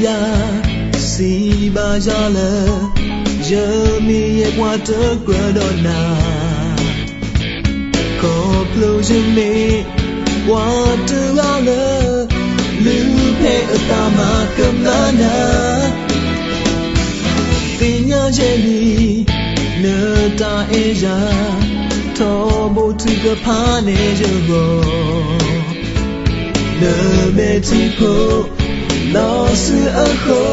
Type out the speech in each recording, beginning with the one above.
ယၤ, စံးဘၣ်ယၤလၢ ယမ့ၢ်ယဲပှၤတကြၢးဒီးနၤ, ခီဖျိယမ့ၢ်ပှၤတဂၤလၢ လုၢ်ဖဲအတၢ်မၤကမၣ်နၤ, သ့ၣ်ညါယဲလံ နတၢ်အဲၣ်ယၤ ထီဘိထုကဖၣ်န့ၢ်ယဂီၢ် နမဲာ်ထံဖိလီၤဆူအဃိ,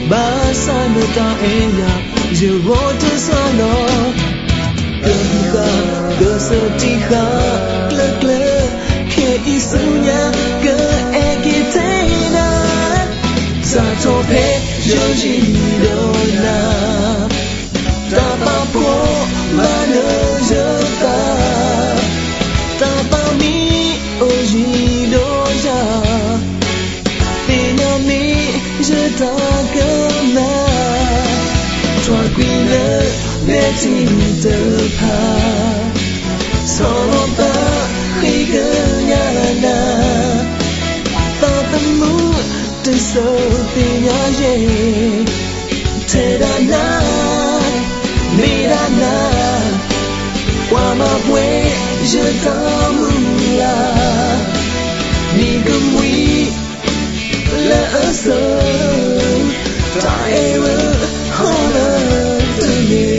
ဘၣ်ဆၣ်နတၢ်အဲၣ်ယၤ ယဂီၢ်တစှၤလီၤ, ကဟုကဃၢၤစၢတံၢ်ဃာ် ကျၢၤကျၢၤ ခဲအံၤဆူညါ ကအဲၣ်က့ၤထဲနၤ, စးထီၣ်ဖဲယိယံၤဒီးနၤ တၢ်ပာ်ဖှိၣ်မၤနၢၤယသး, တၢ်ပာ်မံအိၣ်ယံၤဒီးယၤ, သ့ၣ်ညါမ့ၢ်ယတၢ်ကမၣ်, ထွံၣ်ကွံာ်လၢမဲာ်ထံတဖၣ်, ဆီၣ်လီၤသးဃ့ကညးနၤ, သးသမူတစိၤသ့ၣ်ညါယဲ ထဲဒၣ်နၤ မ့ၢ်ဒၣ်နၤ ပှၤမၤပှဲၤယတၢ်မုၢ်လၢ်, နံၤကမှံလၢအစိၤ တၢ်အဲၣ်ဝဲဟီၣ်လၢတဂ့ၤ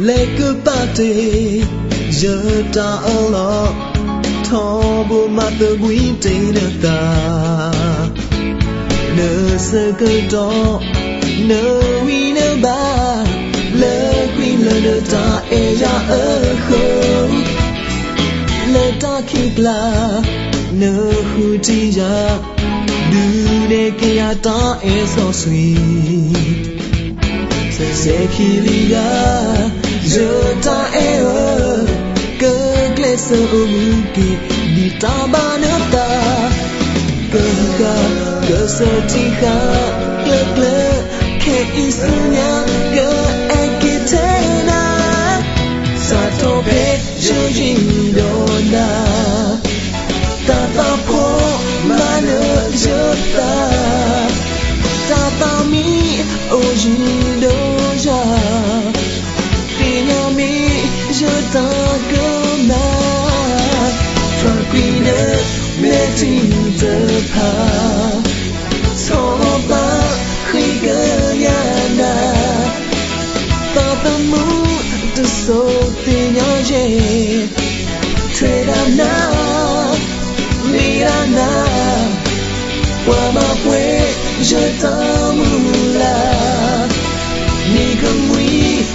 လဲၤကပာ်တ့ၢ် ယတၢ်အၢၣ်လီၤ ထီဘိမၤသဘှံးတ့ၢ်နသး, နဆၢကတီၢ် နဝံၤနဘါ လၢကွံာ်လၢနတၢ်အဲၣ်ယၤအဃိ, လၢတၢ်ခံးကျါ နဃုထံၣ်ယၤ ဒုးနဲၣ်က့ၤယၤတၢ်အဲၣ်စီဆှံ စဲးခံလံၤယၤ ယတၢ်အဲၣ်ဧၢ, ကကျဲးစၢးအိၣ်မူက့ၤ ဒ်တၢ်ဘၣ်နသး, ကဟုကဃၢၤစၢတံၢ်ဃာ် ကျၢၤကျၢၤ ခဲအံၤဆူညါ ကအဲၣ်က့ၤထဲနၤ, စးထီၣ်ဖဲယိယံၤဒီးနၤ တၢ်ပာ်ဖှိၣ်မၤနၢၤယသး, တၢ်သးမံအိၣ်ယံၤဒီးယၤ, သ့ၣ်ညါမ့ၢ်ယတၢ်ကမၣ်, ထွံၣ်ကွံာ်လၢမဲာ်ထံတဖၣ်, ဆီၣ်လီၤသးဃ့ကညးနၤ, သးသမူတစိၤသ့ၣ်ညါယဲ ထဲဒၣ်နၤ မ့ၢ်ဒၣ်နၤ ပှၤမၤပှဲၤယတၢ်မုၢ်လၢ်, နံၤကမှံ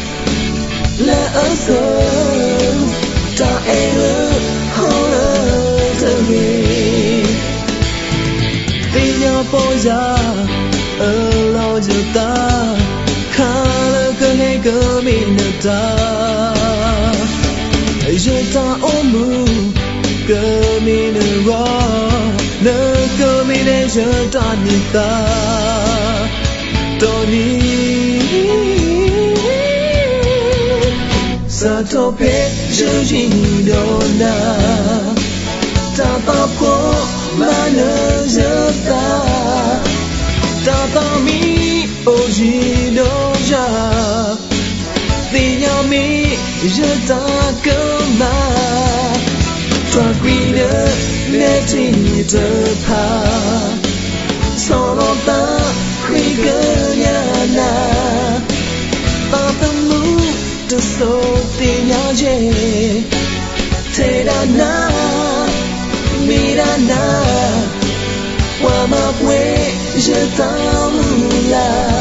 လၢအစိၤ တၢ်အဲၣ်လၢဟီၣ်လၢတဂ့ၤ သ့ၣ်ညါပီၢ်ယၤ အၢၣ်လီၤယသး, ခါလၢကဟဲကမ့ၢ်နတၢ်, ယတၢ်အိၣ်မူ ကမ့ၢ်နဂီၢ်, နကမ့ၢ်လၢယတၢ်န့ၢ်သါ, တီနံၤ စးထီၣ်ဖဲယိယံၤဒီးနၤ, တၢ်ပာ်ဖှိၣ်မၤနၢၤယသး, တၢ်သးမံအိၣ်ယံၤဒီးယၤ, သ့ၣ်ညါမ့ၢ်ယတၢ်ကမၣ်, ထွံၣ်ကွံာ်လၢမဲာ်ထံတဖၣ်, ဆီၣ်လီၤသးဃ့ကညးနၤ, သးသမူတစိၤသ့ၣ်ညါယဲ ထဲဒၣ်နၤ မ့ၢ်ဒၣ်နၤ ပှၤမၤပှဲၤယတၢ်မုၢ်လၢ်,